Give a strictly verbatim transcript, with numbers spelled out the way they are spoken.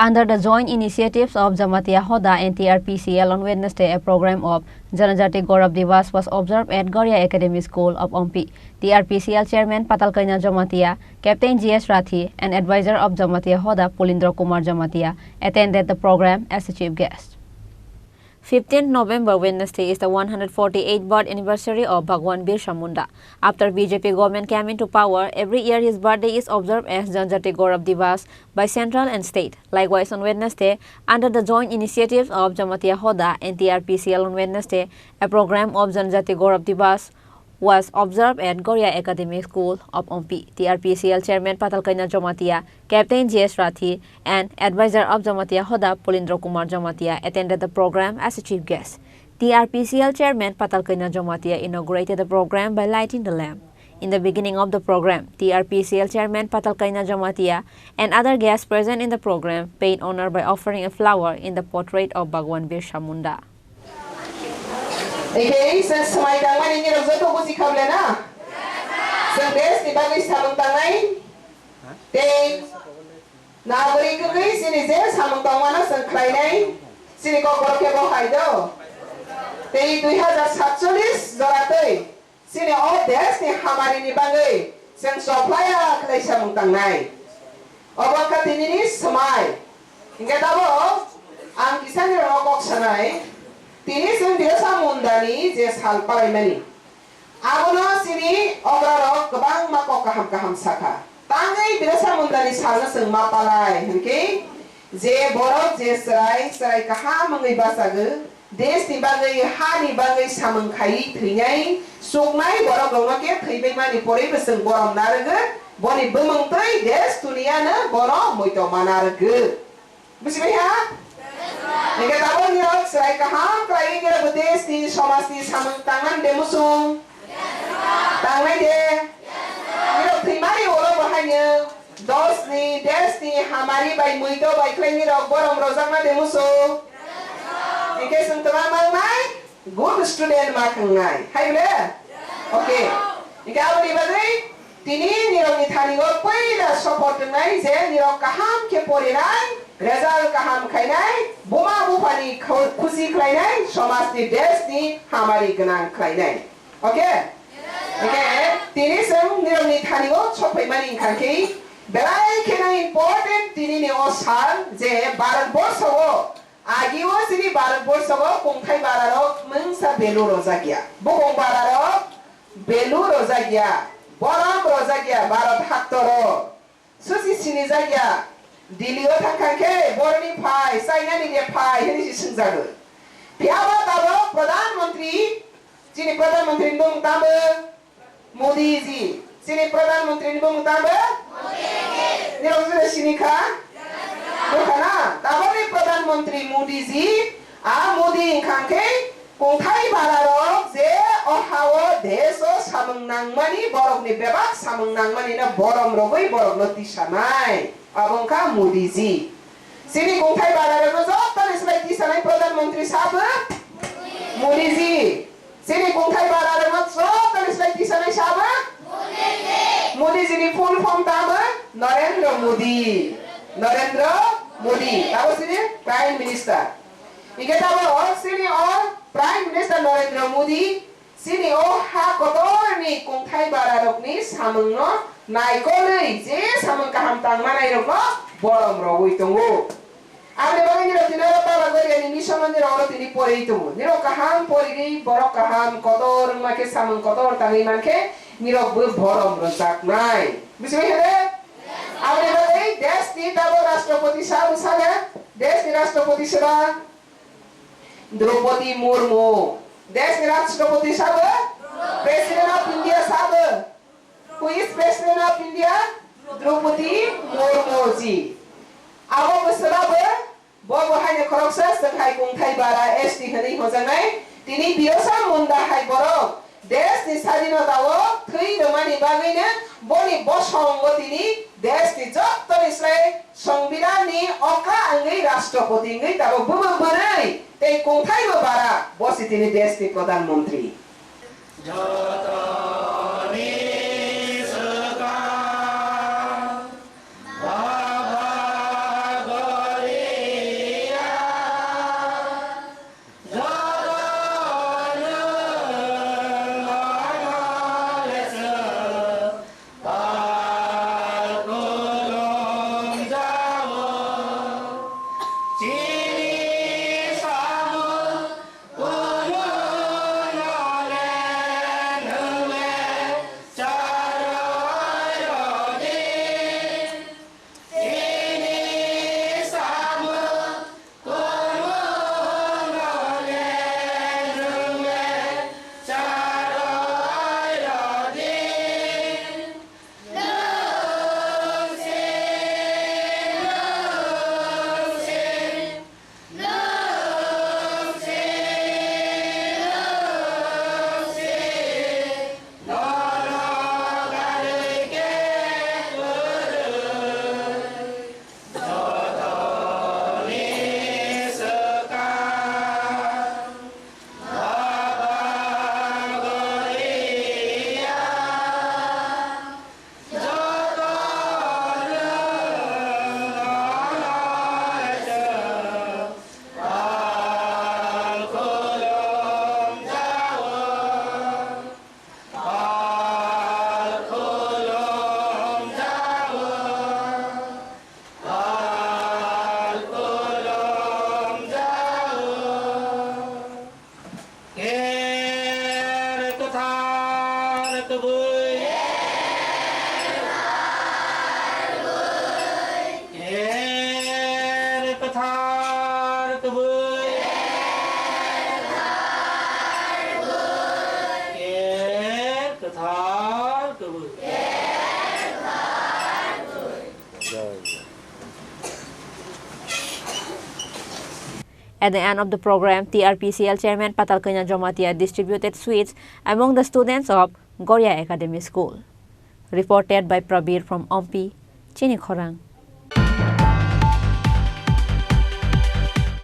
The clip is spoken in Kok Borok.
Under the joint initiatives of Jamatia Hoda and T R P C L, on Wednesday, a program of Janajati Gaurav Diwas was observed at Goria Academy School of Ompi. T R P C L Chairman Patalkaina Jamatia, Captain G S Rathi, and Advisor of Jamatia Hoda Pulindra Kumar Jamatia attended the program as a chief guest. Fifteenth November, Wednesday, is the one hundred forty-eighth birth anniversary of Bhagwan Birsa Munda. After B J P government came into power, every year his birthday is observed as Janajati Gaurav Diwas by central and state. Likewise, on Wednesday, under the joint initiatives of Jamatia Hoda and T R P C L, on Wednesday, a program of Janajati Gaurav Diwas was observed at Goria Academy School of Ompi. T R P C L Chairman Patalkaina Jamatia, Captain G S Rathi, and Advisor of Jamatia Hoda Pulindra Kumar Jamatia attended the program as a chief guest. T R P C L Chairman Patalkaina Jamatia inaugurated the program by lighting the lamp. In the beginning of the program, T R P C L Chairman Patalkaina Jamatia and other guests present in the program paid honor by offering a flower in the portrait of Bhagwan Birsa Munda. Ekhe chwng swmai tangmani nirok joto buji kha ble na? Chwng desh ni bagwi samung tangnai tei nagorik wngwi chini je samung tongmano chwng khlainai, chini kokborok khe bo hai do. Tei dui hazar satchollis jora twi chini o desh ni hamari ni bagwi chwng choplai ya khlai samung tangnai. Obo wngkha tinini swmai. Hinkhe tabuk ang kisa nirokno kok sanai, tini chwng Birsa Mundani je sal palaimani, abono chini okrarok kwbangma kok kaham kaham sakha. Tangwi Birsa Mundani salno chwng ma palai hinkhe je borok je chwrai, chwrai kaham wngwi bachagwi, desh ni bagwi, ha ni bagwi samung khaiwi thwinai, chuknai borok rokno khe thwibai mani porwi bo chwng borom narwgwi, boni bumung twi desh duniya no bono muito ma narwgwi. Bujibai ha? Hinkhe tabuk nirok chwrai kaham khlaiwi nirok bo desh ni, somaj ni samung tangmani de muchung? Tangnai de? Nirok thwimani ulo bo haino dos ni, desh ni hamari bai muito bai khlai nirok borom rojakna de muchung? Hinkhe chwng twma mangnai good student ma kwngnai. Hai ble? Okay. Hinkhe aboni bagwi tini nirokni thani o puila support wngnai je nirok kaham khe porinai, result kaham khainai, buma buphani khu-, khusi khlainai, somajni, deshni hamari gwnang khlainai. Okay? Hinkhe tini chwng nirokni thani o sophaimani wngkha khe belai kheno important tinini o sal je Bharat borsho o Agi o chini Bharat borsho o kungthai bararok mungsa value rojak ya. Bukung bararok value rojak ya. Borom rojak ya Bharat haktor o. Susi sinijak ya. Delhi o thang khan khe boroni phai, China ni de phai hwnwi se swngjago. Phiya bo tabok Pradhan Mantri, chini Pradhan Mantri ni bumung tamo? Modi ji, chini Pradhan Mantri ni bumung tamo? Modi ji. Nirok jora sini kha? Nukha na? Taboni Pradhan Mantri Modi ji, a Modi wngkha khe kungthai bararok je o ha o desh o samung nangmani, borokni bebak samung nangmani no borom rogwi borokno tisanai. Abo wngkha Modi ji. Chini kungthai bararokno jottoni slai tisanai Pradhan Mantri sabo? Modi ji. Chini kungthai bararokno jottoni slai tisanai sabo? Modi ji ni full form tamo? Narendra Modi. Narendra Modi. Abo chini Prime Minister. Hinkhe tabok chini o Prime Minister Narendra Modi chini o ha kotorni kungthai bararokni samungno naikolwi je samung kaham tangmanairokno borom rogwi tongo. Aboni bagwi nirok tini oro Baba Goriani mission o nirok oro tini porwi tongo. Nirok kaham porigwi borok kaham kotor wngma khe samung kotor tangwi mankhe nirok bo borom rwjaknai. Bujibai khe de? Aboni bagwi deshni tabok Rashtrapati sabo sana, deshni Rashtrapati sabo Draupadi Murmu. Deshni Rashtrapati sabo? President of India sabo? Who is President of India? Draupadi Murmu ji. Abo bwswlabo bo bo haino khoroksa chwng hai kungthai bara S T hwnwi hojaknai. Tini Birsa Munda hai borok deshni sadinota o thwi rwmani bagwino boni bosongo tini deshni jottoni slai Songbidanni okra wngwi Rashtrapati wngwi tabok bumung bwrwi tei kungthaibo bara bo si tini deshni Pradhan Mantri. Jotoni swkang Baba Gori At the end of the program, T R P C L chairman Patal Kanya Jamatia distributed sweets among the students of Goria Academy School. Reported by Prabir from Ompi, Chini Khorang.